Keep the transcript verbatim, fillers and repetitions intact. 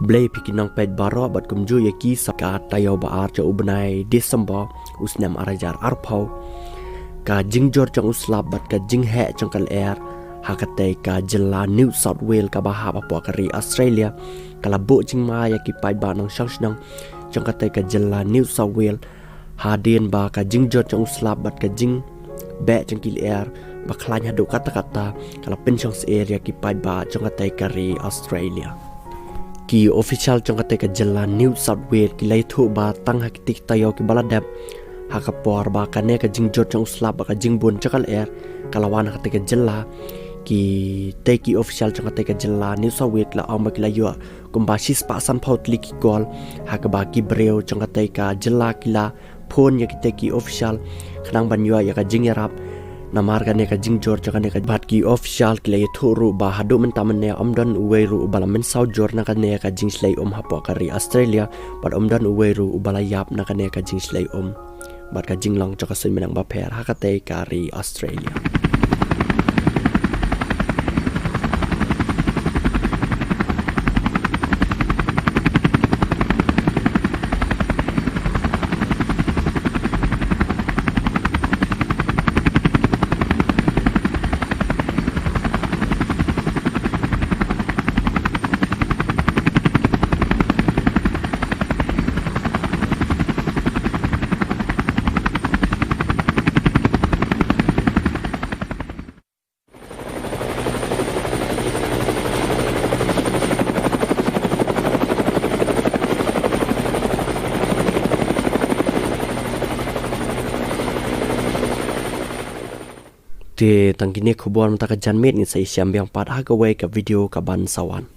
Blei phi ki nongpeit baroh bad kumjuh ïa ki sa ka taïew ba ar jong u bnai December u snem ar hajar arphew. Ka jingjur jong u slap bad ka jingheh jong ka lyer ha katei ka jylla New South Wales kaba hap hapoh ka ri Australia ka la buh jingma ïa ki paidbah nongshong shnong jong katei ka jylla New South Wales. Hadien ba ka jingjur jong u slap bad ka jingbeh jong ki lyer ba khlaiñ haduh katta katta ka la pynshong syier ïa ki paidbah jong katei ka ri Australia. Ki official jong katei ka jylla New South Wales ki la ïathuh ba tang ha kitei ki taïew kiba la dep, ha ka por ba kane ka jingjur jong u slap bad ka jingbun jong ka lyer ka la wan ha katei ka jylla, kitei ki official jong katei ka jylla New South Wales ki la ong ba ki la ïoh kumba shispah sanphew tylli ki call ha kaba ki briew jong katei ka jylla ki la phone ïa kitei ki official khnang ban ïoh ïa ka jingïarap namar kane ka jingjur jong kane ka, bad ki official ki la ïathuh ruh ba haduh mynta mynne ym don uwei ruh uba la mynsaw jur na kane ka jingshlei um hapoh ka ri Australia, bad ym don uwei ruh uba la ïap na kane ka jingshlei um bad ka jinglong jong ka suiñ bneng bapher ha katei ka ri Australia. Te tang kine khubor mynta ka janmiet, ngin sa ïashem biang pat ha kawei ka video kaban sa wan.